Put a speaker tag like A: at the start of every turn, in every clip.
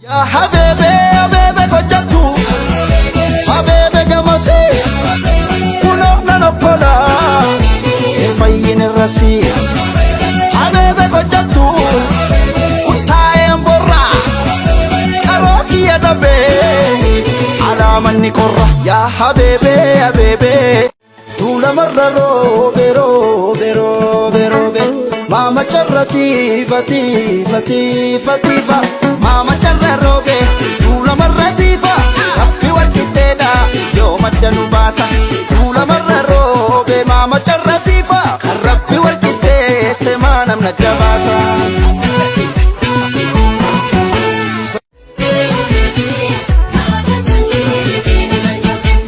A: Yaa habeebee habeebe hojjattu habeebe gamasee kunoo nan okkolaa hin fayyin irrasii habeebe hojjattu kuttaa'een borraa qaroo kiyya dhabee alaamanni qorra yaa habeebee habeebee tuulamarra roobe roobe roobe roobe maama carra tiifa tiifa tiifa tiifa maama carra roobe tuulamarra tiifa rabbi walqixxeedha yoo madda nu baasa tuulamarra roobe maama carra tiifa kan rabbi walqixxeesse maa namna jabaasa.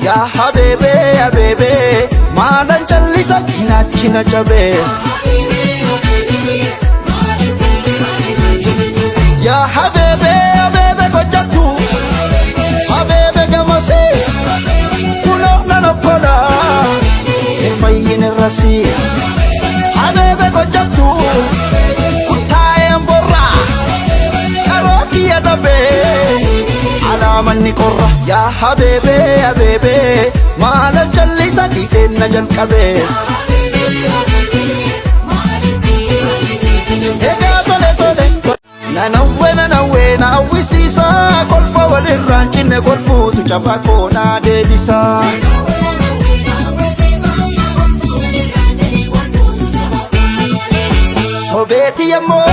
A: Yaa habeebee habeebee maalan callisa cinaachi na cabee. Yaa habeebee habeebe hojjattu habeebe gamasee kunoo nan okkolaa hin fayyin irrasii habeebe hojjattu kuttaa'een borraa qaroo kiyya dhabee alaamanni qorra yaa habeebee habeebee maalan callisa dhidheen na jalqabee. Egaa tole tole nanawwe nanawwe na hawwisiisa kolfa walirraan cinne kolfuutu cabaa koo naa deebisa. Sobeeti yemmoo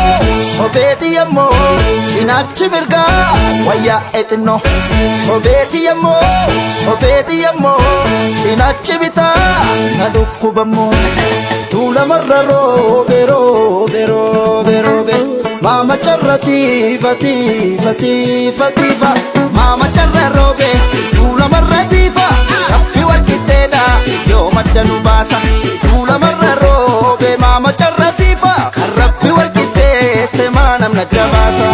A: sobeeti yemmoo cinaachi mirgaa wayyaa exinnoo. Sobeeti yemmoo sobeeti yemmoo cinaachi bitaa na dhukkubammoo. Tuulamarra roobe roobe roobe roobe maama carra tiifa tiifa tiifa tiifa maama carra roobe tuulamarra tiifa rabbi walqixxeedha yoo madda nu baasa tuulamarra roobe maama carra tiifa kan rabbi walqixxeesse maa namna jabaasa.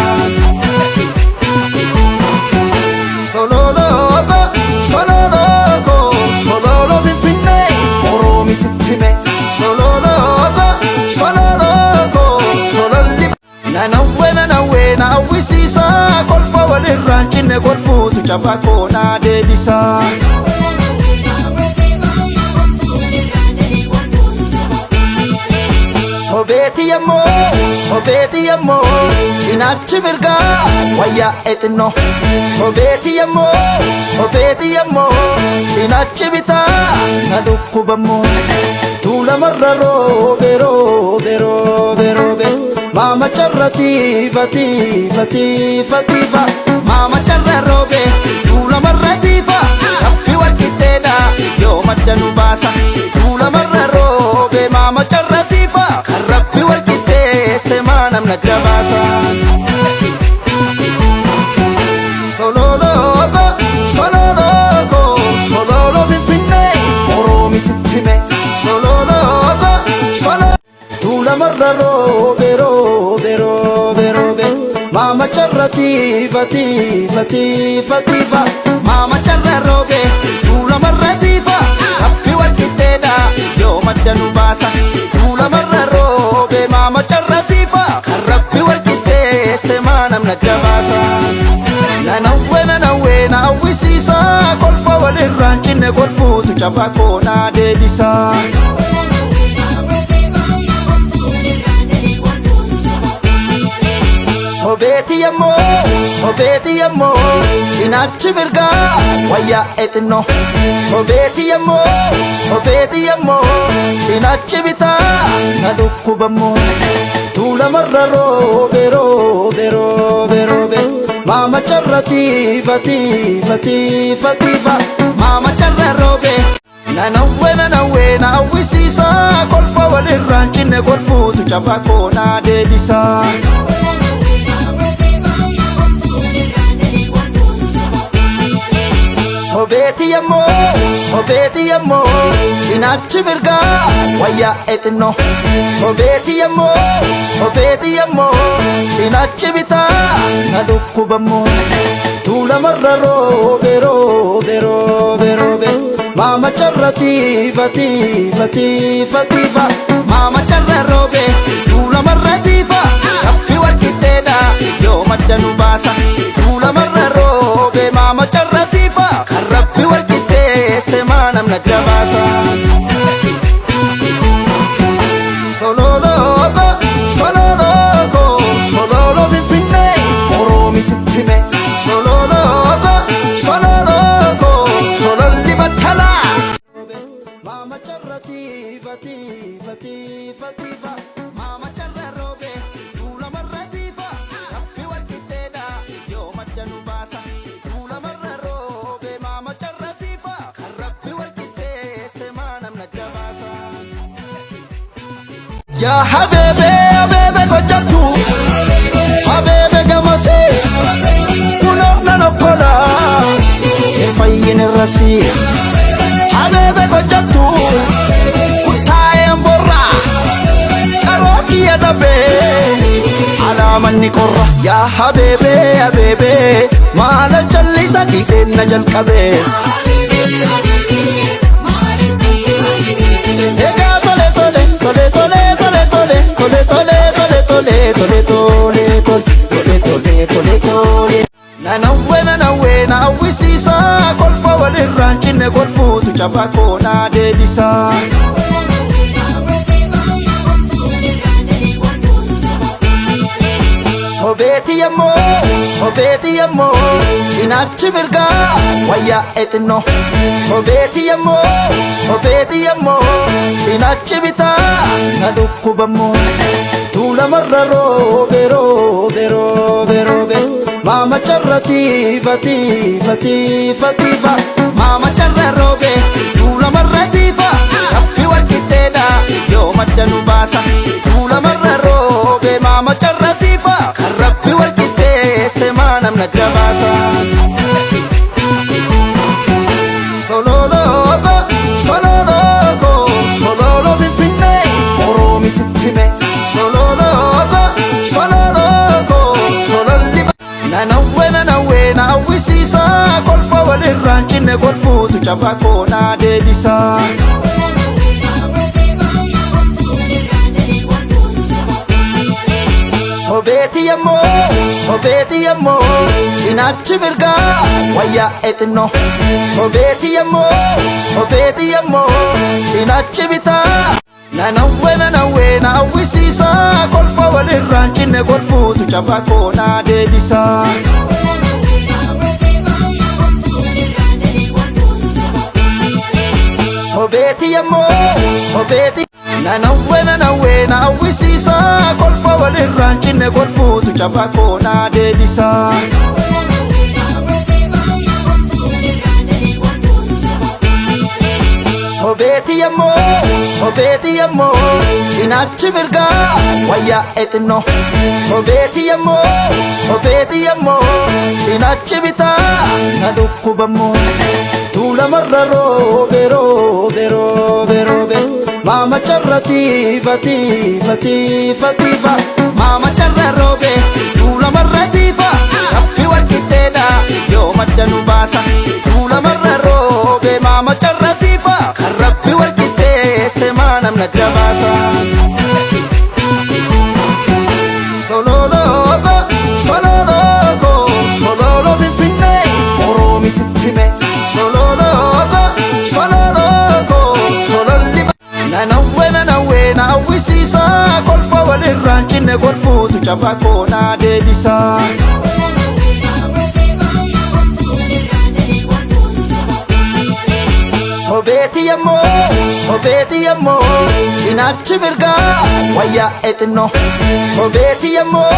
A: Sololooko sololooko sololo finfinnee oroomi sitti hime sololooko sololooko sololli nanawwe nanawwe na hawwisiisa kolfa walirraan cinne kolfuutu cabaa koo naa deebisa. Sobeeti yemmoo sobeeti yemmoo cinaachi mirgaa wayyaa exinnoo. Sobeeti yemmoo sobeeti yemmoo cinaachi bitaa na dhukkubammoo. Tuulamarra roobe roobe roobe roobe maama carra tiifa tiifa tiifa tiifa maama carra roobe tuulamarra tiifa rabbi walqixxeedha yoo madda nu baasa tuulamarra roobe maama carra tiifa kan rabbi walqixxeesse maa namna jabaasa. Sololooko sololooko sololo finfinnee oroomi sitti hime sololooko solo tuulamarra roobe roobe roobe roobe maama carra tiifa tiifa tiifa tiifa maama carra roobe tuulamarra tiifa rabbi walqixxeedha yoo madda nu baasa tuulamarra roobe maama carra tiifa kan rabbi walqixxeesse maa namna jabaasa. Nanawwe nanawwe na hawwisiisa kolfa walirraan cinne kolfuutu cabaa koo naa deebisa. Sobeeti yemmoo sobeeti yemmoo cinaachi mirgaa wayyaa exinnoo. Sobeeti yemmoo sobeeti yemmoo cinaachi bitaa na dhukkubammoo. Tuulamarra roobe roobe roobe roobe maama carra tiifa tiifa tiifa tiifa maama carra roobe. Nanawwe nanawwe na hawwisiisa kolfa walirraan cinne kolfuutu cabaa koo naa deebisa. Sobeeti yemmoo sobeeti yemmoo cinaachi mirgaa wayyaa exinnoo. Sobeeti yemmoo sobeeti yemmoo cinaachi bitaa na dhukkubammoo. Tuulamarra roobe roobe roobe roobe maama carra tiifa tiifa tiifa tiifa maama carra roobe tuulamarra tiifa rabbi walqixxeedha yoo madda nu baasa. Tuula Yaa habeebee habeebee hojjattu habeebee gamasee kunoo nan okkolaa hin fayyin irrasii habeebee hojjattu kuttaa'een borraa qaroo kiyya dhabee alaamanni qorra. Yaa habeebee habeebee maala jallisa dhiqeen na jalqabee. Egaa tole tole tole tole tole tole tole tole tole tole tole tole tole tole tole tole. Nanawwee nanawwee na hawwisiisa kolfa walirraan cinne kolfuutu cabaa koo naa deebisa. Sobeeti yemmoo sobeeti yemmoo cinaachi mirgaa wayyaa xinnoo. Sobeeti yemmoo sobeeti yemmoo cinaachi bitaa na dhukkubammoo. Tuulamarra roobe roobe roobe roobe maama carra tiifa tiifa tiifa tiifa maama carra roobe tuulamarra tiifa rabbi walqixxeedha yoo madda nu baasa. Tuulamarra roobe maama carra tiifa kan rabbi walqixxeesse maa namna jabaasa. Sololooko sololooko sololo finfinnee oroomi sitti hime. Sololooko sololooko sololli nanawwee nanawwee na hawwisiisa kolfa walirraan cinne kolfuutu cabaa koo naa deebisa. Sobeeti yemmoo sobeeti yemmoo cinaachi mirgaa wayyaa xinnoo. Sobeeti yemmoo sobeeti yemmoo cinaachi bitaa nanawwee nanawwee na hawwisiisa kolfa walirraan cinne kolfuutu cabaa koo naa deebisa. Sobeeti yemmoo sobeeti nanawwee nanawwee na hawwisiisa kolfa walirraan cinne kolfuutu cabaa koo naa deebisa. Sobeeti yemmoo sobeeti yemmoo cinaachi mirgaa wayyaa xinnoo. Sobeeti yemmoo sobeeti yemmoo cinaachi bitaa na dhukkubammoo. Tuulamarra roobe roobe roobe roobe maama carra tiifa tiifa tiifa tiifa maama carra roobe tuulamarra tiifa rabbi walqixxeedha yoo madda nu baasa. Tuulamarra roobe maama carra tiifa kan rabbi walqixxeesse maa namna jabaasa. Sololooko sololooko sololo finfinnee oroomi sitti hime. Sololooko sololooko sololli nanawwee nanawwee na hawwisiisa kolfa walirraan cinne kolfuutu cabaa koo naa deebisa. Sobeeti yemmoo sobeeti yemmoo cinaachi mirgaa wayyaa xinnoo. Sobeeti yemmoo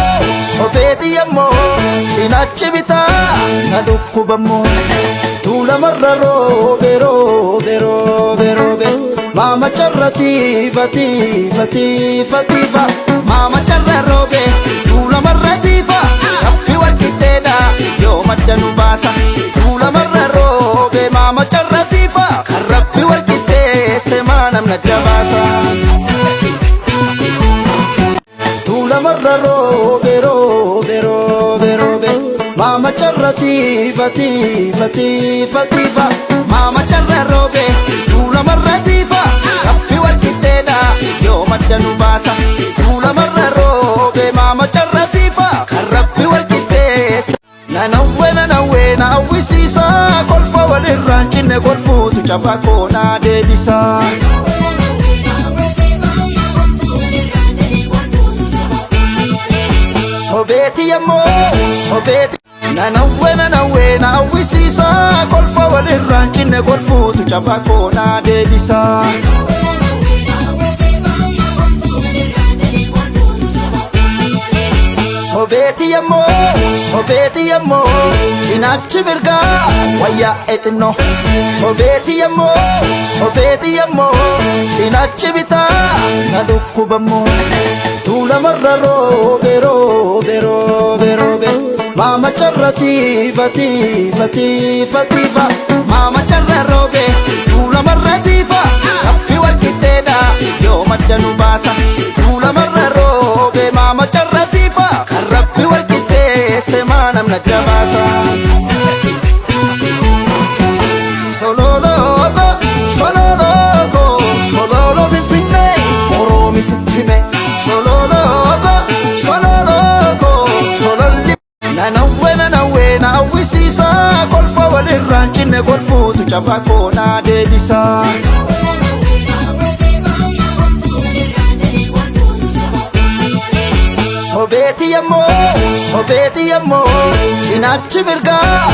A: sobeeti yemmoo cinaachi bitaa na dhukkubammoo. Tuulamarra roobe roobe roobe roobe maama carra tiifa tiifa tiifa tiifa maama carra roobe tuulamarra tiifa rabbi walqixxeedha yoo madda nu baasa. Tuulamarra roobe maama carra tiifa kan rabbi walqixxeesse maa namna jabaasa. Tuulamarra roobe roobe roobe roobe maama carra tiifa tiifa tiifa tiifa maama carra roobe tuulamarra tiifa rabbi walqixxeedha yoo madda nu baasa. Tuulamarra roobe maama carra tiifa kan rabbi walqixxeesse nanawwee nanawwee na hawwisiisa kolfa walirraan cinne kolfuutu cabaa koo naa deebisa. Sobeeti yemmoo sobeeti nanawwee nanawwee na hawwisiisa kolfa walirraan cinne kolfuutu cabaa koo naa deebisa. Sobeeti yemmoo sobeeti yemmoo cinaachi mirgaa wayyaa exinnoo. Sobeeti yemmoo sobeeti yemmoo cinaachi bitaa na dhukkubammoo. Tuulamarra roobe roobe roobe roobe maama carra tiifa tiifa tiifa tiifa maama carra roobe tuulamarra tiifa rabbi wal qixxeedha yoo madda nu baasa tuulamarra roobe maama carra tiifa kan rabbi wal qixxeesse maa namna jabaasa. Sololooko sololooko sololo finfinnee oroomi sitti hime sololooko sololooko sololli. Nanawwe nanawwe na hawwisiisa kolfa walirraan cinne kolfuutu cabaa koo naa deebisa. Sobeeti yemmoo sobeeti yemmoo cinaachi mirgaa.